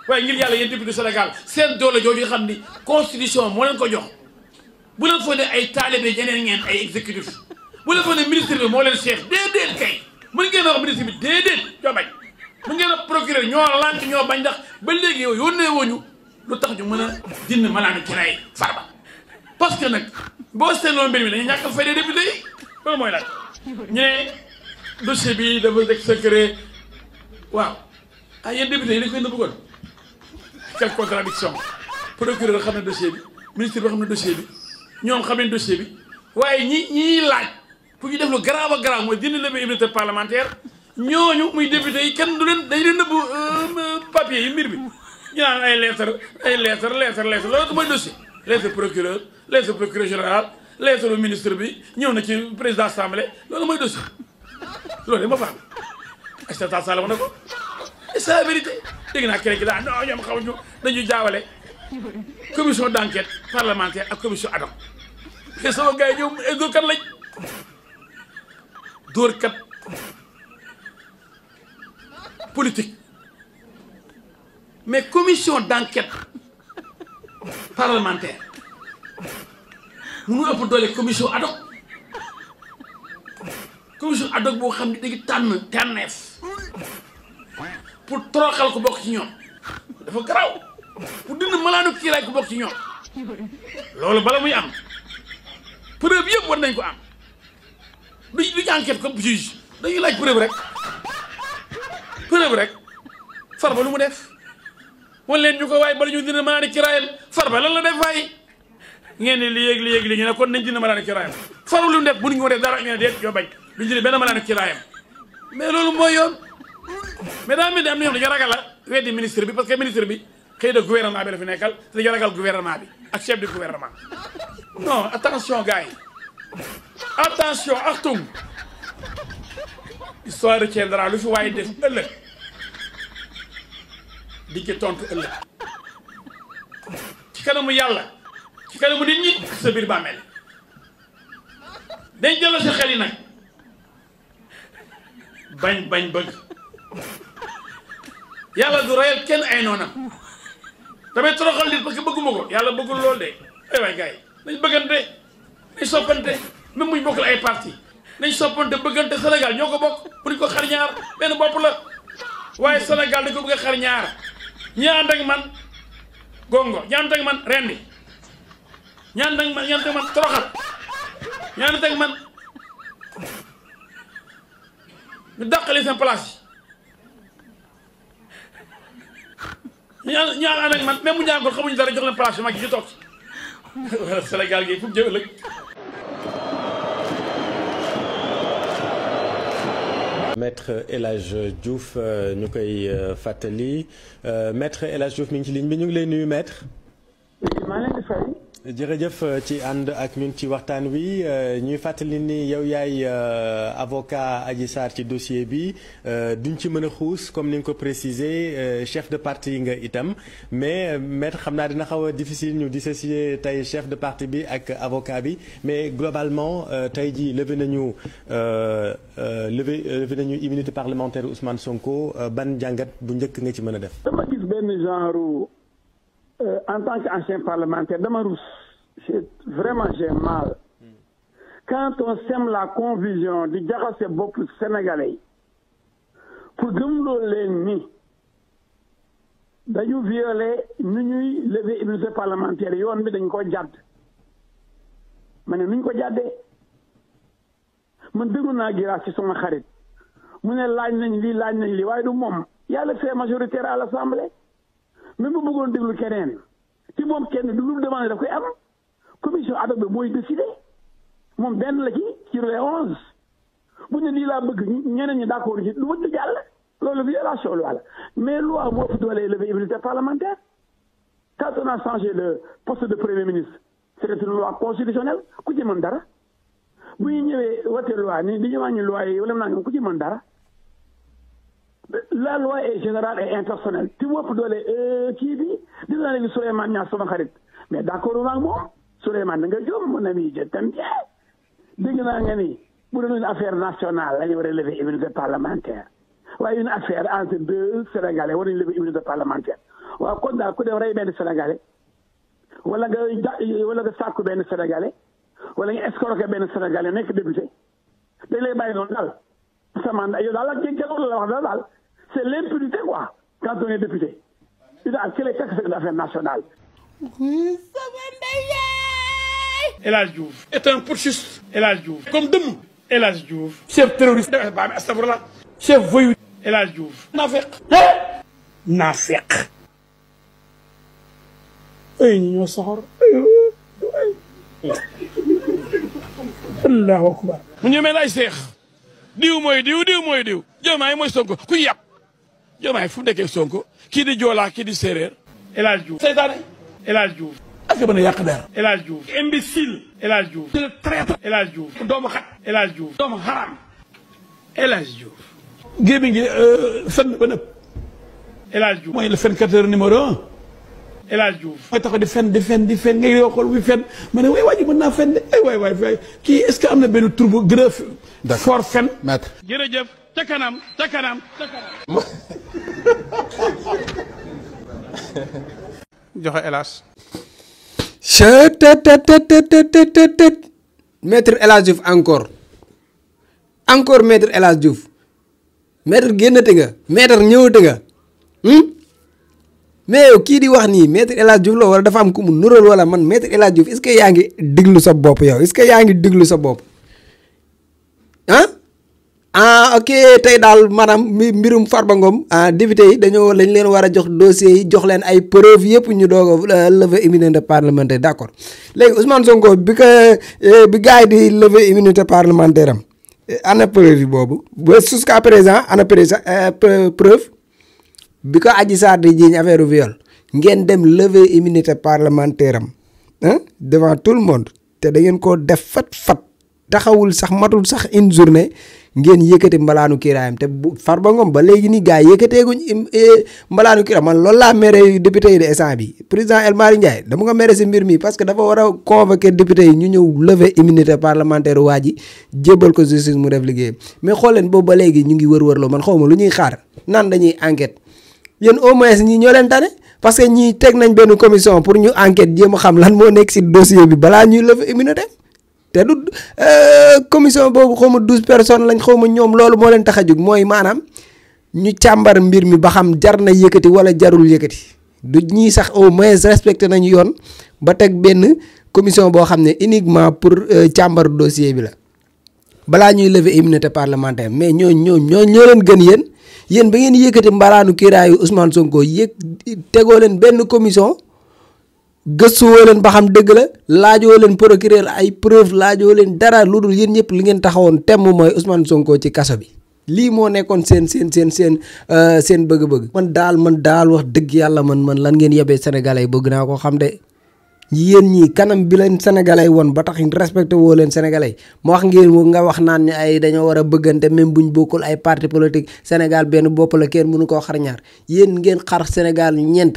waaye ngir yàlla yéen député Sénégal seen doole jooju nga xam ni constitution moo leen ko jox bu leen foog ne ay taalibe yeneen ngeen ay exécutif bu leen foog ne ministre bi moo leen chef déedéet kay mën ngeen a wax ministre bi déedéet ñoo bañ mën ngeen a procureur ñoo lànk ñoo bañ ndax ba léegi yow yónnee woñu lu tax ñu mën a dindi malaanu kiraay Farba parce que nag boo seetloo mbir mi dañuy ñàkk a fay député yi loolu mooy lan ñu ne dossier bi dafa nekk secret waaw ah yéen député yi dañ koy nëbb kon quelle contradiction procureur xam ne dossier bi ministre bi xam ne dossier bi ñoom xam ne dossier bi waaye ñi laaj pour ñu def lu grave a grave mooy dindi lever immunité parlementaire ñooñu muy député yi kenn du leen dañu leen nëbb papier yi mbir bi ñu naan ay lettre loolu mooy dossier lettre procureur général lettre ministre bi ñëw na ci président assemblée loolu mooy dossier loolu de ma faam Aïssata Tall Sall wax na ko c'est la vérité dégg naa keneen ki daal non ñoom xamuñu dañuy jaawale commission d'enquête parlementaire ak commission ad hoc te sama gars yi ñoom ay dóorkat lañ dóorkat politique mais commission d'enquête parlementaire munu ëpp doole commission ad hoc boo xam ne dañuy tànneef pour toroxal ko bokk ci ñoom dafa garaaw pour dindi malaanu kiiraay ko bokk ci ñoom loolu bala muy am preuve yëpp war nañ ko am duñ enquête comme juge dañuy laaj preuve rek Farba lu mu def wan leen ñu ko waaye bala ñu dindi malaanu kiiraayam Farba lan la def waaye ngeen ne li ñu ne kon nañ dindi malaanu kiiraayam Farba lu mu def bu ñu ko def dara ñu ne déet yoo bañ duñ dindi benn malaanu kiiraayam mais loolu mooy yoon mais daa mel ni am na ñoo xam dañu ragal a weddi ministre bi parce que ministre bi xëy na gouvernement bi la fi nekkal te dañu ragal gouvernement bi ak chef du gouvernement non attention gars yi attention achtung histoire retiendra lu fi waaye def ëllëg di ci tontu ëllëg ci kanamu yàlla ci kanamu nit ñi sa biir bàmmeel dañ jël sa xel yi nag bañ bëgg yàlla du rayal kenn ay noonam damay toroxal nit parce que bëgguma ko yàlla bëggul loolu de ay waay gars yi nañ bëggante nañ soppante même muñ bokkul ay parti nañ soppante bëggante Sénégal ñoo ko bokk buñ ko xar ñaar benn bopp la waaye Sénégal dañ ko bëgg a xar ñaar ñi ànd ak man gongo ñi ànd ak man rendi ñi ànd ak man toroxal ñi ànd ak man ñu dàqali seen place yi ñu ànd ak man même bu ñaangoon xamuñu dara jox leen place yu mag yi ci toog wala Sénégal gi fu mu jëm ëllëg. Maître El Hadj Diouf ñu koy fàttali Maître El Hadj Diouf mi ngi ci ligne bi ñu ngi lay nuyu maître. maa leen di fay. jërëjëf ci ànd ak ñun ci waxtaan wi ñuy fàttali ni yow yaay avocat Adji Sarr ci dossier bi duñ ci mën a xuus comme ni nga ko préciser chef de parti nga itam mais maître xam naa dina xaw a difficile ñu dissocier tey chef de parti bi ak avocat bi mais globalement tey jii levé nañu immunité parlementaire Ousmane Sonko ban jàngat bu njëkk nga ci mën a def. dama gis benn genre. En tant qu'ancien parlementaire, vraiment j'ai mal. Quand on sème la confusion du jaxase bopp sénégalais pour gëmloo leen ni dañu violer nu ñuy lever immunité parlementaire yoon bi dañ ko jàdd ma ne nuñ ko jàddee man déglu naa Guirassy ci sama xarit mu ne laaj nañ lii waaye du moom yàlla fait majoritaire à l'Assemblée. même bu bëggoon déglu keneen ci moom kenn du lu demandé daf koy am commission ad hoc bi mooy décidé moom benn la ci les 11 bu ne lii laa bëgg ñeneen ñi d'accord ci lu wëdd jàll loolu violation loi la mais loi moo fi doolee lever immunité parlementaire quand on a changé le poste de premier ministre c'est une loi constitutionnelle ku ci mën dara bu ñu ñëwee wote loi ni di ñu wàññi loi yi wala naa ku ci mën dara. La loi est générale et impersonnelle ti wopp doole kii bi dina léegi Souleymane Niass sama xarit mais d'accord maag moom Souleymane da nga jom mon ami je t'aime bien dégg naa nga ni bu doon une affaire nationale la ñu war a lever immunité parlementaire waaye une affaire entre deux Sénégalais war nañu lever immunité parlementaire waaw kon daal ku dem rey benn sénégalais wala nga sàkku benn sénégalais wala nga escroquer benn sénégalais nekk député dañ lay bàyyi noonu daal sa mandat yow daal ak kenn la wax daal c'est l'impunité quoi quand on est député daal que les textes d'affaires nationales. El Hadj Diouf est un putschiste. El Hadj Diouf comme dëmm. El Hadj Diouf chef terroriste. ba astafurlah chef voyou. El Hadj Diouf naafeq. naafeq. ay ñi ñoo soxor. allahu akbar. mu ñëwee lay seex. diw mooy diw diw mooy diw. Diomaye mooy Sonko ku yàpp. Diomaye fu mu nekkee Sonko kii di Joola kii di séeréer. El Hadj Diouf seytaane. El Hadj Diouf. ak mën a yàq der. El Hadj Diouf imbécile. El Hadj Diouf traître. El Hadj Diouf doomu xat. El Hadj Diouf doomu haram. El Hadj Diouf. gémmiñ gi fen ba nëpp. El Hadj Diouf mooy le fenkateur numéro 1. El Hadj Diouf mooy tax di fen ngay yokkol bi fen ma ne waay mën naa fen de ay waay kii est-ce que am na benn tur bu gën a fort fen. maître jërëjëf ca kanam. joxe hélas. maître El Hadj Diouf encore maître El Hadj Diouf maître génnate nga maître ñëwate nga mais yow kii di wax nii maître El Hadj Diouf la wala dafa am ku mu nural wala man maître El Hadj Diouf est-ce que yaa ngi diglu sa bopp yow est-ce que yaa ngi diglu sa bopp ok tey daal maanaam mbirum Farba Ngom député yi lañ leen war a jox dossier yi jox leen ay preuve yëpp ñu doog a lever immunité parlementaire d'accord léegi Ousmane Sonko bi gars yi di lever immunité parlementaire am ana preuve yi boobu ba jusqu'à présent ana preuve bi ko Adji Sarr di jiiñ affaire viol ngeen dem lever immunité parlementaire am devant tout le monde te da ngeen koo def fat taxawul sax matul sax une journée ngeen yëkkati mbalaanu kiiraayam te bu Farba Ngom ba léegi nii gars yi yëkkateeguñ mbalaanu kiiraay man loolu laa mere député yi de instant bi président El Malick Ndiaye dama nga mere si mbir mi parce que dafa war a convoquer député yi ñu ñëw lever immunité parlementaire waa ji jébbal ko justice mu def liggéeyam mais xool leen boobu ba léegi ñu ngi wër-wërloo man xaw ma lu ñuy xaar naan dañuy enquête yéen au moins ñii ñoo leen tane parce que ñii teg nañ benn commission pour ñu enquête jéem a xam lan moo nekk si dossier bi balaa ñuy lever immunité te du commission boobu xaw ma 12 personnes lañ xaw ma ñoom loolu moo leen tax a jóg mooy maanaam ñu càmbar mbir mi ba xam jar na yëkkati wala jarul yëkkati du ñii sax au moins respecté nañu yoon ba teg benn commission boo xam ne uniquement pour càmbar dossier bi la balaa ñuy lever immunité parlementaire mais ñoo leen gën yéen ba ngeen yëkkati mbalaanu kiiraayu Ousmane Sonko tegoo leen benn commission gëstuwoo leen ba xam dëgg la laajoo leen procureur ay preuve laajoo leen dara lu dul yéen ñëpp li ngeen taxawoon temm mooy Ousmane Sonko ci kaso bi lii moo nekkoon seen bëgg-bëgg. man daal wax dëgg yàlla man lan ngeen yebee sénégalais yi bëgg naa ko xam de yéen ñii kanam bi leen sénégalais woon ba tax respecté woo leen sénégalais ma wax ngeen nga wax naan ne ay dañoo war a bëggante même buñ bokkul ay parti politique Sénégal benn bopp la kenn mënu koo xar ñaar yéen ngeen xar Sénégal ñeent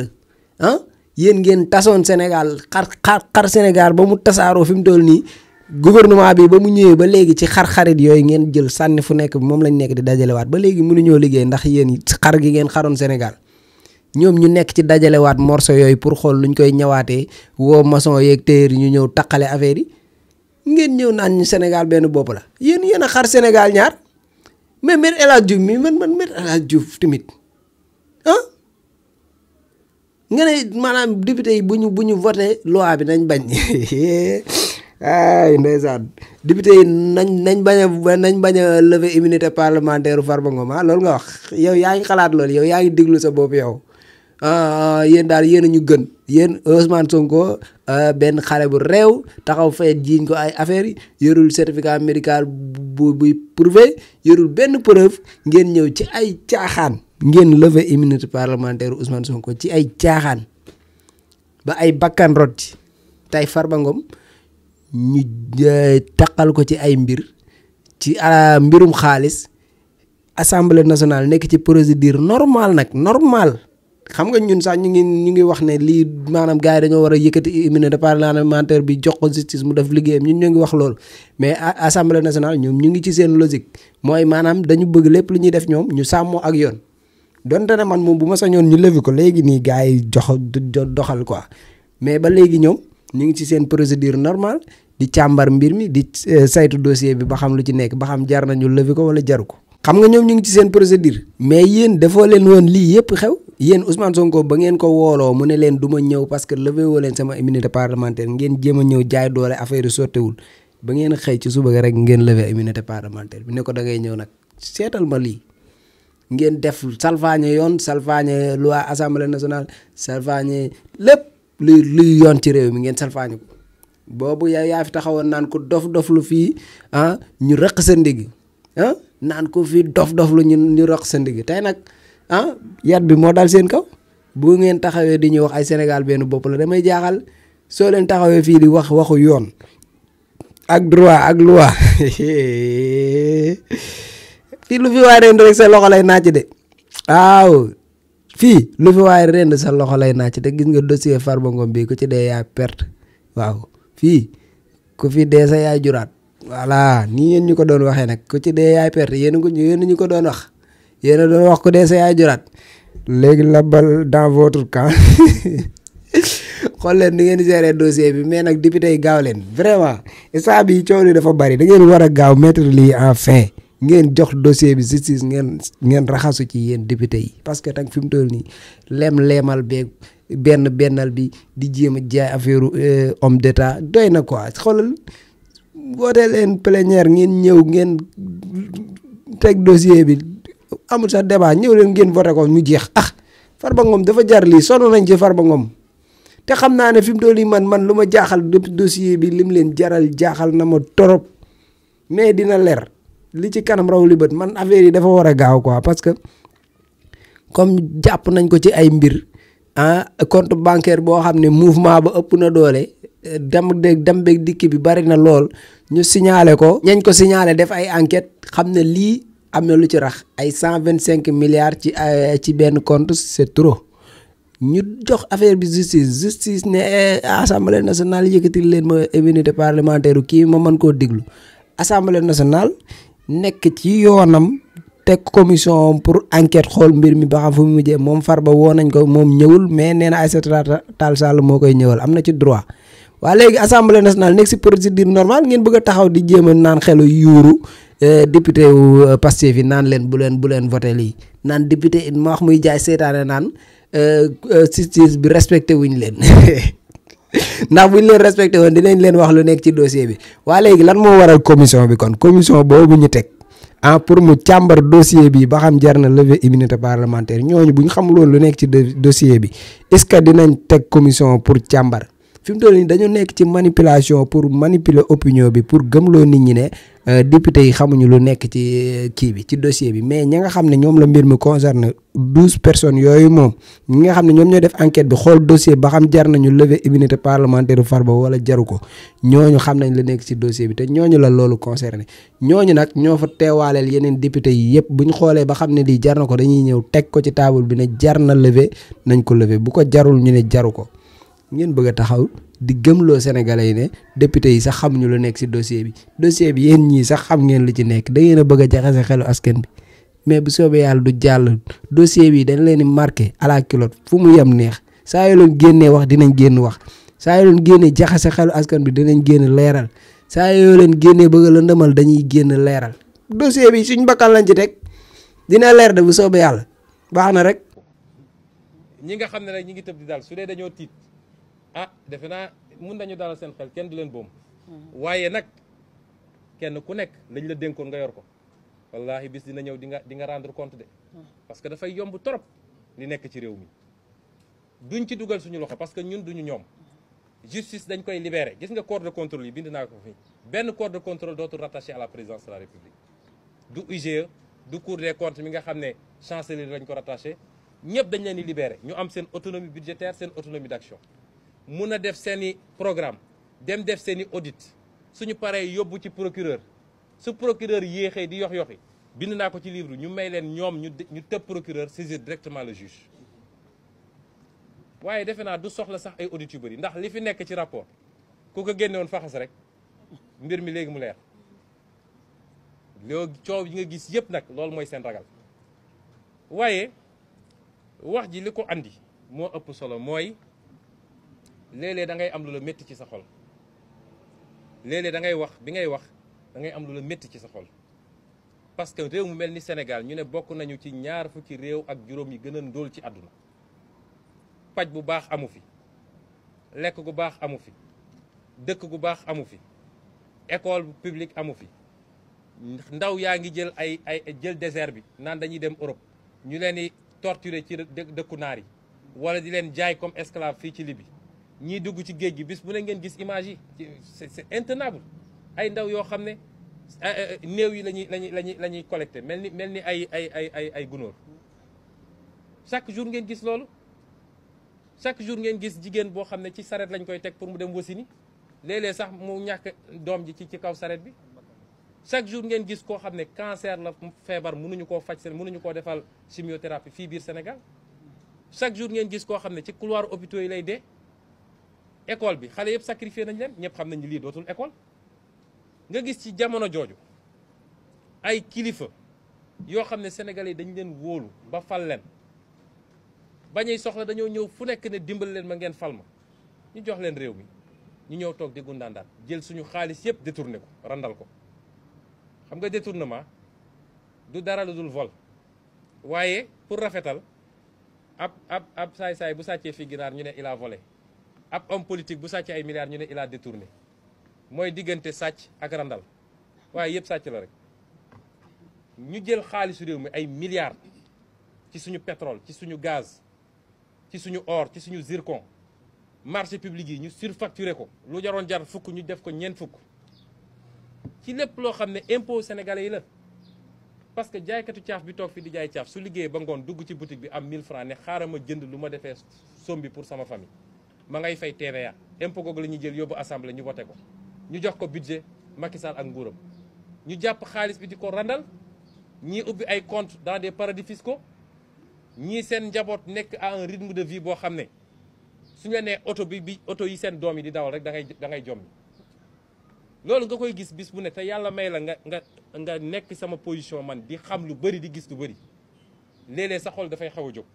yéen ngeen tasoon Sénégal xar Sénégal ba mu tasaaroo fi mu toll nii gouvernement bi ba mu ñëwee ba léegi ci xarit yooyu ngeen jël sànni fu nekk moom lañ nekk di dajalewaat ba léegi mënuñoo liggéey ndax yéen xar gi ngeen xaroon Sénégal ñoom ñu nekk ci dajalewaat morceau yooyu pour xool luñ koy ñëwaatee woo maçon yeeg téer ñu ñëw taqale affaire yi ngeen ñëw naan ñu Sénégal benn bopp la yéen a xar Sénégal ñaar mais Me El Hadj Diouf mi man Me El Hadj Diouf tamit nga ne maanaam député yi bu ñu voté loi bi nañ bañ ay ndeysaan député yi nañ bañ a lever immunité parlementaire Farba Ngom loolu nga wax yow yaa ngi xalaat loolu yow yaa ngi déglu sa bopp yow yéen daal yéen a ñu gën yéen Ousmane Sonko benn xale bu réew taxaw fee jiiñ ko ay affaires yi yorul certificat médical buy prouvé yorul benn preuve ngeen ñëw ci ay caaxaan ngeen lever immunité parlementaire Ousmane Sonko ci ay caaxaan ba ay bakkan rot ci tey Farba Ngom ñu taqal ko ci ay mbir ci mbirum xaalis assemblée nationale nekk ci procédure normal xam nga ñun sax ñu ngi wax ne lii maanaam gars yi dañoo war a yëkkati immunité parlementaire bi jox ko justice mu def liggéeyam ñun ñu ngi wax loolu mais assemblée nationale ñoom ñu ngi ci seen logique mooy maanaam dañu bëgg lépp lu ñuy def ñoom ñu sàmmoo ak yoon donte ne man moom bu ma sañoon ñu lever ko léegi nii gars yi doxal quoi mais ba léegi ñoom ñu ngi ci seen procédure normale di càmbar mbir mi di saytu dossier bi ba xam lu ci nekk ba xam jar nañu lever ko wala jaru ko. xam nga ñoom ñu ngi ci seen procédure mais yéen defoo leen woon lii yëpp xew yéen Ousmane Sonko ba ngeen ko wooloo mu ne leen du ma ñëw parce que levé woo leen sama immunité parlementaire ngeen jéem a ñëw jaay doole affaire yi sottewul ba ngeen xëy ci suba rek ngeen levé immunité parlementaire bi ne ko da ngay ñëw nag seetal ma lii ngeen def salfaañe yoon salfaañe loi assemblée nationale salfaañe lépp luy yoon ci réew mi ngeen salfaañe ko boobu yaa fi taxawoon naan ko dof lu fii ñu rëq sa ndigg naan ko fii dof lu ñu rëq sa ndigg tey nag yat bi moo dal seen kaw bu ngeen taxawee di ñu wax ay Sénégal benn bopp la damay jaaxal soo leen taxawee fii di wax waxu yoon ak droit ak loi fii lu fi waay rend rek sa loxo lay naaj de waaw fii lu fi waay rend sa loxo lay naaj te gis nga dossier Farba Ngom bi ku ci dee yaay perte waaw fii ku fi dee sa yaay juraat voilà nii ngeen ñu ko doon waxee nag ku ci dee yaay perte yéen ñu ko doon wax yéen a doon wax ku dee sa yaay juraat léegi la bal dans votre camp xool leen ni ngeen gérer dossier bi mais nag député yi gaaw leen vraiment instant bi coow li dafa bari da ngeen war a gaaw mettre lii en fin ngeen jox dossier bi justice ngeen raxasu ci yéen député yi parce que nag fi mu toll nii leemal beeg bennal bi di jéem a jaay affaire homme d'état doy na quoi xoolal wootee leen plénière ngeen ñëw ngeen teg dossier bi amul sax débat ñëw leen ngeen voté ko ñu jeex Farba Ngom dafa jar lii sonn nañ ci Farba Ngom te xam naa ne fi mu toll nii man lu ma jaaxal dossier bi lim leen jaral jaaxal na ma torop mais dina leer li ci kanam raw li bët man affaire yi dafa war a gaaw quoi parce que comme jàpp nañ ko ci ay mbir compte bancaire boo xam ne mouvement ba ëpp na doole dem beeg dikk bi bari na lool ñu signalé ko ñañ ko signalé def ay enquête xam ne lii am na lu ci rax ay 125 milliards ci benn compte c'est trop ñu jox affaire bi justice ne assemblée nationale yëkkati leen ma immunité parlementaire kii ma mën koo déglu assemblée nationale nekk ci yoonam teg commission pour enquête xool mbir mi ba xam fu mu mujjee moom Farba woo nañ ko moom ñëwul mais nee na Aïssata Tall Sall moo koy ñëwal am na ci droit waa léegi assemblée nationale nekk si procédure normale ngeen bëgg a taxaw di jéem a naan xelu yuuru député wu Pastef yi naan leen bu leen voté lii naan député ma wax muy jaay seetaane naan justice bi respecté wuñ leen ndax buñ leen respecté woon dinañ leen wax lu nekk ci dossier bi waa léegi lan moo waral commission bi kon commission boobu ñu teg pour mu càmbar dossier bi ba xam jar na lever immunité parlementaire ñooñu bu ñu xamul woon lu nekk ci dossier bi est-ce que dinañ teg commission pour càmbar fi mu toll nii dañu nekk ci manipulation pour manipuler opinion bi pour gëmloo nit ñi ne député yi xamuñu lu nekk ci kii bi ci dossier bi mais ñi nga xam ne ñoom la mbir mi concerne 12 personnes yooyu moom ñi nga xam ne ñoom ñoo def enquête bi xool dossier ba xam jar nañu lever immunité parlementaire Farba wala jaru ko ñooñu xam nañ la nekk ci dossier bi te ñooñu la loolu concerné ñooñu nag ñoo fa teewaaleel yeneen député yi yëpp bu ñu xoolee ba xam ne lii jar na ko dañuy ñëw teg ko ci table bi ne jar na lever nañ ko lever bu ko jarul ñu ne jaru ko ngeen bëgg a taxaw di gëmloo sénégalais yi ne député yi sax xamuñu lu nekk ci dossier bi yéen ñii sax xam ngeen lu ci nekk da ngeen a bëgg a jaxase xelu askan bi mais bu soobee yàlla du jàll dossier bi dañ leen di marqué à la culotte fu mu yem neex saa yoo leen génnee wax dinañ génn wax saa yoo leen génnee jaxase xelu askan bi dinañ génn leeral saa yoo leen génnee bëgg la ndëmal dañuy génn leeral dossier bi suñ bakkan lañ ci teg dina leer de bu soobee yàlla baax na rek. ñi nga xam ne rek ñi ngi tëb di daal su dee dañoo tiit defe naa mun nañu dalal seen xel kenn du leen boom waaye nag kenn ku nekk lañ la dénkoon nga yor ko wallahi bis dina ñëw di nga rendre compte de parce que dafay yomb trop li nekk ci réew mi duñ ci dugal suñu loxo parce que ñun duñu ñoom justice dañ koy libérer gis nga corps de contrôle yi bind naa ko fi benn corps de contrôle dootul rattaché à la présidence de la république du IGE du cour des comptes mi nga xam ne chancellerie lañ ko rattaché ñëpp dañ leen di libérer ñu am seen autonomie budgétaire seen autonomie d'action mun a def seeni programme dem def seeni audit suñu paree yóbbu ci procureur su procureur yéexee di yox-yoxi bind naa ko ci livre ñu may leen ñoom ñu tëb procureur saisir directement le juge waaye defe naa du soxla sax ay audit yu bëri ndax li fi nekk ci rapport ku ko génne woon faxas rek mbir mi léegi mu leer loolu coow yi nga gis yëpp nag loolu mooy seen ragal waaye wax ji li ko andi moo ëpp solo mooy léeg-léeg da ngay am lu la métti ci sa xol léeg-léeg da ngay wax bi ngay wax da ngay am lu la métti ci sa xol parce que réew mu mel ni Sénégal ñu ne bokk nañu ci ñaar fukki réew ak juróom yi gën a ndóol ci àdduna paj bu baax amu fi lekk gu baax amu fi dëkk gu baax amu fi école publique amu fi ndaw yaa ngi jël ay jël désert bi naan dañuy dem Europe ñu leen di torturer ci dëkku naar yi wala di leen jaay comme esclave fii ci Libye ñii dugg ci géej gi bis bu ne ngeen gis image yi c'est intenable ay ndaw yoo xam ne néew yi la ñuy collecté mel ni ay gunóor chaque jour ngeen gis loolu chaque jour ngeen gis jigéen boo xam ne ci saret lañ koy teg pour mu dem wasini léeg-léeg sax mu ñàkk doom ji ci kaw saret bi chaque jour ngeen gis koo xam ne cancer la feebar mënuñu koo faj mënuñu koo defal chimiothérapie fii biir Sénégal chaque jour ngeen gis koo xam ne ci couloir hôpitaux yi lay dee école bi xale yëpp sacrifié nañ leen ñëpp xam nañ lii dootul école nga gis ci jamono jooju ay kilifa yoo xam ne sénégalais dañ leen wóolu ba fal leen bañuy soxla dañoo ñëw fu nekk ne dimbal leen ma ngeen fal ma ñu jox leen réew mi ñu ñëw toog di gundaandaat jël suñu xaalis yëpp détourné ko randal ko xam nga détournement du dara lu dul vol waaye pour rafetal ab saay-saay bu sàccee fii ginaar ñu ne il a volé ab homme politique bu sàccee ay milliards ñu ne il a détourné mooy diggante sàcc ak randal waaye yëpp sàcc la rek ñu jël xaalisu réew mi ay milliards ci suñu pétrole ci suñu gaz ci suñu or ci suñu zircon marché public yi ñu surfacturé ko lu jaroon jar fukk ñu def ko ñeent fukk ci lépp loo xam ne impôt sénégalais yi la parce que jaaykatu caaf bi toog fi di jaay caaf su liggéeyee ba ngoon dugg ci boutique bi am 1000 francs ne xaaral ma jënd lu ma defee sombi pour sama famille ma ngay fay TVA impôt googu la ñuy jël yóbbu assemblée ñu voté ko ñu jox ko budget Macky Sall ak nguuram ñu jàpp xaalis bi di ko randal ñii ubbi ay compte dans des paradis fiscaux ñii seen njaboot nekk à un rythme de vie boo xam ne suñu la nee oto yi seen doom yi di dawal rek da ngay jommi loolu nga koy gis bis bu ne te yàlla may la nga nekk sama position man di xam lu bëri di gis lu bëri léeg-léeg sa xol dafay xaw a jóg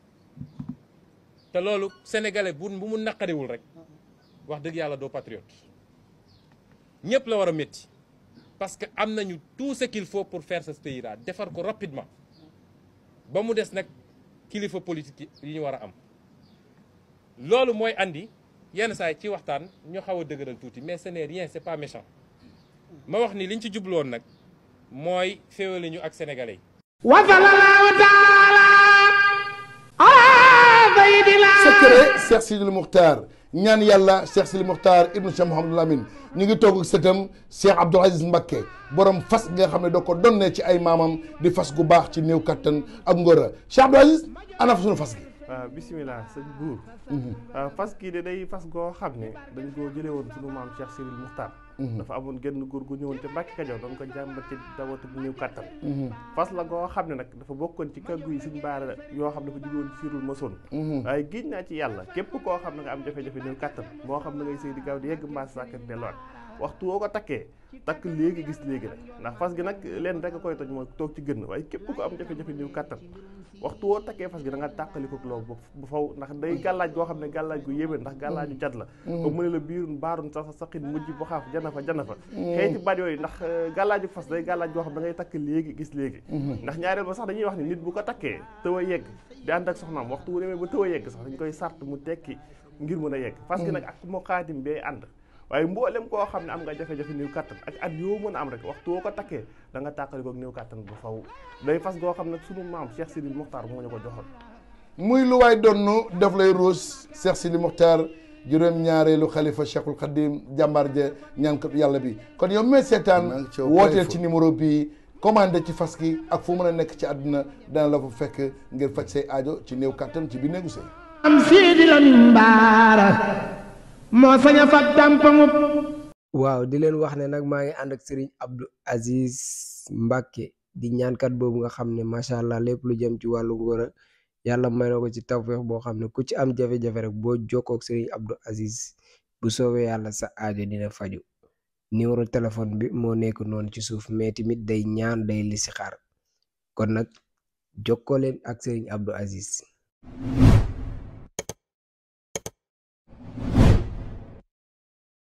te loolu sénégalais bu mu naqariwul rek wax dëgg yàlla doo patriote ñëpp la war a métti parce que am nañu tout ce qu'il faut pour faire ce pays là defar ko rapidement ba mu des nag kilifa politique yi ñu war a am loolu mooy andi yenn saa yi ci waxtaan ñu xaw a dëgëral tuuti mais ce n'est rien c'est pas méchant ma wax ni liñ ci jubloon nag mooy féewale ñu ak sénégalais yi. wa sallallahu taala ala sayyidina secret Cheikh Sidil Mukhtar ñaan yàlla Cheikh Sidil Mukhtar ibnu Cheikh Mouhamadou Lamine ñu ngi toog ak sëtam Cheikh Abdoul Aziz Mbacké borom fas nga xam ne doo ko donnee ci ay maamam di fas gu baax ci néew kattan ak ngóora Cheikh Abdoul Aziz ana fa suñu fas gi. waaw bisimilah sëñ buur fas kii de day fas goo xam ne dañ koo jëlee woon sunu maam Cheikh Sidil Mukhtar dafa amoon genn góor gu ñëwoon te Mbàkke Kajoor doon ko jàmbat ci dawatu bu néew kattan fas la goo xam ne nag dafa bokkoon ci kàggu yi suñ baara yoo xam ne dafa jóge woon siirul masoon waaye géej naa ci yàlla képp koo xam ne nga am jafe-jafe néew kattan moo xam ne ngay sëy di gaaw di yegg mbaas sàkkat delluwaat waxtu woo ko takkee takk léegi gis léegi nag ndax fas gi nag leen rek a koy toj mooy toog ci gën waaye képp ko am jafe-jafe néew kattan waxtu woo takkee fas gi da nga tàqaliko loolu bu faw ndax day gàllaaj goo xam ne gàllaaj gu yéeme ndax gàllaaju cat la ba mu ne la biirun baarun sa saqin mujj bu xaaf jana fa xëyti baat yooyu ndax gàllaaju fas day gàllaaj goo xam da ngay takk léegi gis léegi ndax ñaareel ba sax dañuy wax ni nit bu ko takkee tëw a yegg di ànd ak soxnaam waxtu wu demee ba tëw a yegg sax dañ koy sart mu tekki ngir mën a yegg fas gi nag ak moo xaatim bee ànd waaye mboolem koo xam ne am nga jafe-jafe néew kattan ak at yoo mën a am rek waxtu woo ko takkee da nga tàqalikook néew kattan bu faw day fas goo xam ne sunu maam Cheikh Sidil Mukhtar moo ñu ko joxoon muy lu waay donnu daf lay ruus Cheikh Sidil Mukhtar juróom-ñaareelu xalifa Cheikhul Khadim jàmbaar ja ñaankat yàlla bi kon yow mee seetaan wooteel ci numéro bi commandé ci fas gi ak fu mën a nekk ci àdduna dana la fa fekk ngir faj say aajo ci néew kattan ci bi néegu sëy am Sidi Lamine Bara moo sañ a fat tàmpaŋub waaw di leen wax ne nag maa ngi ànd ak Serigne Abdou Aziz Mbacké di ñaankat boobu nga xam ne macha allah lépp lu jëm ci wàllu ngóora yàlla may na ko ci tawfeex boo xam ne ku ci am jafe-jafe rek boo jokkoo ak Serigne Abdou Aziz bu soobee yàlla sa aajo dina faju numéro téléphone bi moo nekk noonu ci suuf mais tamit day ñaan day listixaar kon nag jokkoo leen ak Serigne Abdou Aziz bi